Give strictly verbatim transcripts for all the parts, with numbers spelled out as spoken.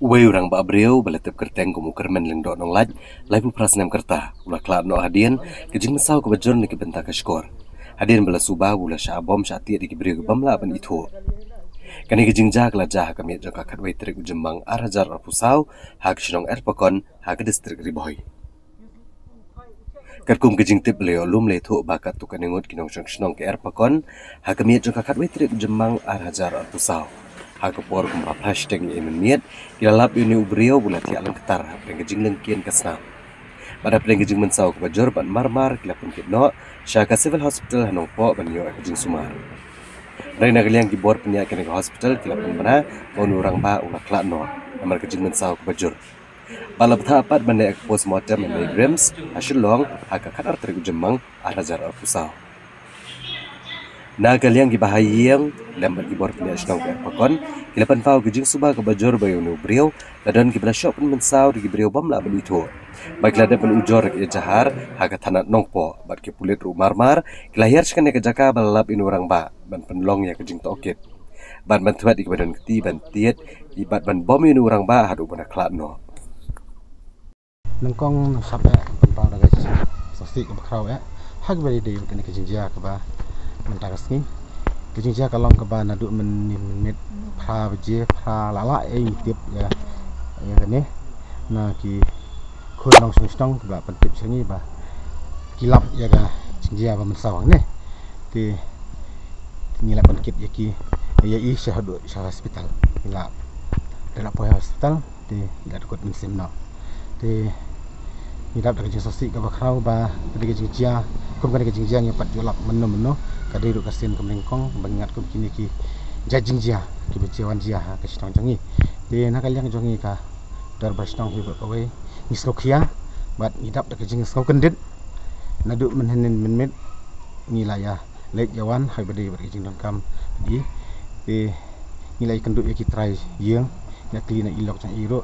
Uwei u rangbah briew ba la tip kyrteng kum u Kyrmen Lyngdoh Nonglait, laiphew phra snem ka rta, u la khlad noh hadien ka jingmynsaw kaba jur na ki bynta ka shkor. Hadien ba la suba, u la shah bom shah tied ïa ki briew ki bym lah ban ithuh. Kane ka jingjia ka la jia ha ka miet jong ka khatwei tarik u Jymmang ar hajar arphew saw, ha ka shnong Erpakon, ha ka distrik Ri Bhoi. Katkum ka jingtip, la ïoh lum la ïathuh ba katto katne ngut ki nongshong shnong ka Erpakon, ha ka miet jong ka khatwei tarik u Jymmang ar hajar arphew saw, ha ka por kumba phra shiteng ïa mynmiet, ki la lap ïa une u briew ba u la thiah lyngktar hapdeng ka jinglyngkien ka snam. Bad hapdeng ka jingmynsaw kaba jur bad marmar, ki la pynkit noh sha ka Civil Hospital ha Nongpoh ban ïoh ïa ka jingsumar. Hynrei na ka liang ki bor pynïaid kane ka hospital ki la pynbna ba une u rangbah u la khlad noh namar ka jingmynsaw kaba jur. Bad la bthah pat ban leh ïa ka postmortem ha NEIGRIHMS ha Shillong ha ka khatar tarik u Jymmang ar hajar arphew saw. Na ka liang kiba ha ïing lem bad ki bor pynïaid shnong ka Erpakon, ki la pynpaw ka jingsuba kaba jur ba ïa une u briew la don kiba la shoh pynmynsaw da ki briew bym lah ban ithuh. Bad ki la dep ban ujor ïa ka ejahar ha ka thana Nongpoh, bad ki pulit ruh marmar ki la hiar sha kane ka jaka ba la lap ïa une u rangbah ban pynlong ïa ka jingtohkit, bad ban thwet ïa kiba don kti ban tied, bad ban bom ïa une u rangbah haduh ba un da khlad noh. Nyngkong nang sap eh pynpaw da ka jingsngewsih kaba khraw eh ha kaba dei dei kane ka jingjia kaba mynta ka sngi. Ka jingjia ka long kaba naduh mynnin mynmiet phra baje, phra la lah eh ngi tip ïa, ïa kane na ki khun nongshong shnong kaba la pyntip sha ngi ba ki lap ïa ka jingjia ba mynsaw hangne. Te ngi la pynkit ïa ki, ïa i sha haduh sha hospital. Ngi la, ngi la poi hospital. Te ngi la dkut mynsiem noh. Te ngi dap da ka jingsngewsih kaba khraw ba ka dei ka jingjia, kum kane ka jingjia ngi pat ju lap mynno mynno, ka dei ruh ka sien kaba nyngkong ba ngi ngat kum kine ki jait jingjia kiba jia wan jia ha ka shnong jong ngi. Te na ka liang jong ngi ka dorbar shnong hi baroh kawei ngi sngewkhia bad ngi dap da ka jingsngewkyndit. Naduh mynhynnin mynmiet ngi la ïa leit ïa wan ha kaba dei bad ka jingdonkam. Te ngi la ïakynduh ïa ki trai ïing, ngi la kylli na i lok jong i ruh.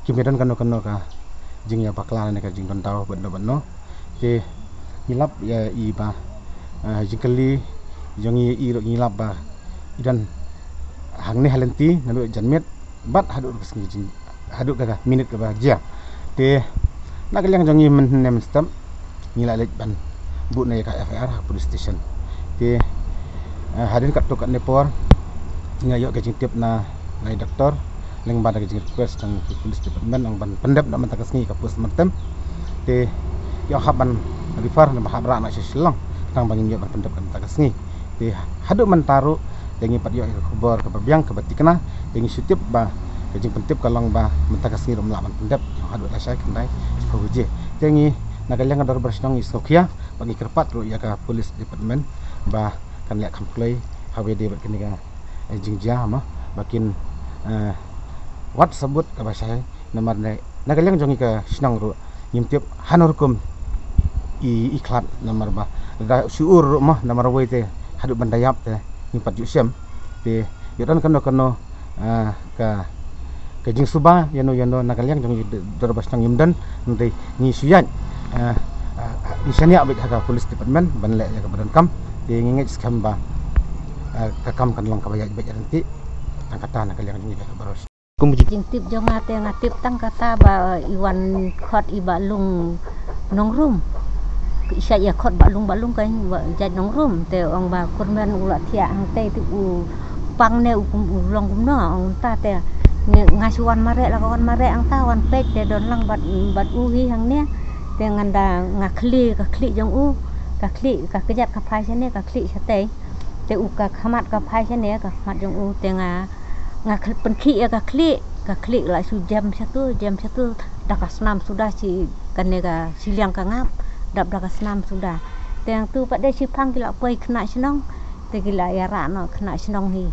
Kim ïadon kano kano ka jingïabakla ne ka jingdon daw bad no bad no. Te ngi lap ïa i ba, eh, jingkylli jong ngi ïa i ruh ngi lap ba i don hangne ha lynti naduh janmiet bad haduh ka sngi jing, haduh ka, ka minit kaba jia. Te na ka liang jong ngi mynne mynstep ngi la leit ban buh na ïa ka F I R ha police station. Te, eh, hadien katto katne por ngi la ïoh ka jingtip na, na i doktor lyngba da ka jingrequest jong ki police department ong ban pyndep na mynta ka sngi ka postmortem. Te ïoh hap ban refer na ba hap rah na sha Shillong tang ba ngim ïoh ban pyndep ka mynta ka sngi. Te haduh mynta ruh te ngi pat ïoh ïa ka khubor kaba biang kaba thikna, te ngi shu tip ba ka jingpyntip ka long ba mynta ka sngi ruh ym lah ban pyndep haduh lashai khyndai shiphew baje. Te ngi na ka liang ka dorbar shnong ngi sngewkhia bad ngi kyrpad ruh ïa ka police department ba kan leh kham kloi ha kaba ïadei bad kane ka, eh, jingjia mo ba kin, eh, wad sabut kaba shai. Namar ne na ka liang jong ngi ka shnong ruh ngim tip hano rukom i, i khlad namar ba da shu ur ruh mo namar wei te haduh ban da ïap te ngim pat ju shem. Te ïoh don kano kano, ah, ka, ka jingsuba ïano ïano na ka liang jong ngi dorbar shnong ngim don. Ngi shu ïaid, ah, ah, ngi shaniah beit ha ka police department ban leh ïa kaba donkam. Te ngi ngeit skhem ba, ah, ka kam kan long kaba ïaid beit ïa lynti. Tang kata na ka liang jong ngi ka baroh. Kum jingtip jong nga te nga tip tang kata ba i wan khot i Bah Lung Nongrum. I shait ïa khot Bah Lung, Bah Lung kan ba jait Nongrum te ong ba Kyrmen u la thiah hangtei te u pang ne u kum u long kumno ong ta te. Ngi nga shu wan mareh la ka wan mareh hangta wan peit te don lang bad, bad u hi hangne. Te ngan da nga khlieh ka khlieh jong u, ka khlieh ka kjat ka phai shane ka khlieh shatei. Te u ka khmat ka phai shane ka khmat jong u te nga nga khl-, pynkhih ïa ka khlieh, ka khlieh la shu jem shatu, jem shatu, da ka snam suda shi kane ka shiliang ka ngap, dap da ka snam suda. Te hangtu pat de shiphang ki la poi khynnah shnong, te ki la ïa rah noh khynnah shnong hi.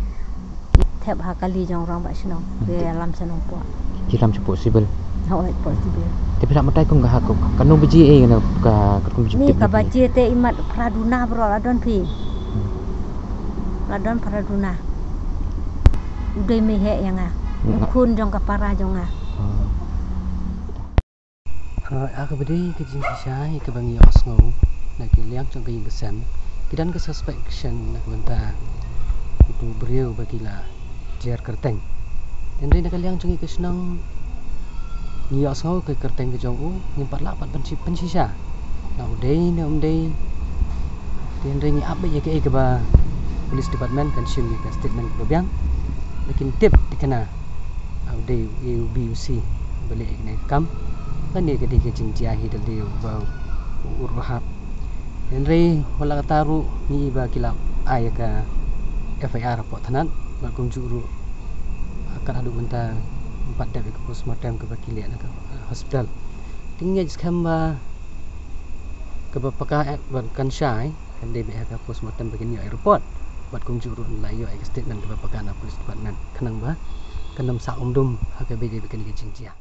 Thep ha kali jong rangbah shnong, ki ïalam sha Nongpoh. Ki lam sha Pohsibel. Hooid, Pohsibel. Te phi lah batai kum ka ha ka, kano baje eh, kano ka, ka kum baje. Ni ka baje te imat phra duna baroh la don phi. La don phra duna. U dei me heh ïa nga. U khun jong ka para jong nga. Ha kaba dei ka jingshisha ïa kaba ngi ïohsngew na ki liang jong ka ïing ka sem, ki don ka suspicion na ka bynta utu u briew ba ki la jer kyrteng. Hynrei na ka liang jong ngi ka shnong ngi ïohsngew ka kyrteng ka jong u, ngim pat lah pat ban shi- pynshisha na u dei ne um dei. Te hynrei ngi ap beit ïa kaei kaba police department kan shim ïa ka statement kaba biang. Ba kin tip te kane u dei u A, u B, u C ba leh ïa kane ka kam. Lane ka dei ka jingjia hi da lade uba u ruh hap. Hynrei wat la katta ruh ngi i ba ki la ai ïa ka F I R hapoh thanat bad kumjuh ruh kat haduh mynta ngim pat dep ïa ka postmortem kaba ki leh na ka hospital. Te ngi ngeit skhem ba kaba paka eh ba kan shai kan dei beit ha ka postmortem ba kin ïoh ïa report bad kumjuh ruh la ïoh ïa ka statement kaba paka na police department khnang ba kan ym sah um dum ha kaba ïadei bad kane ka jingjia.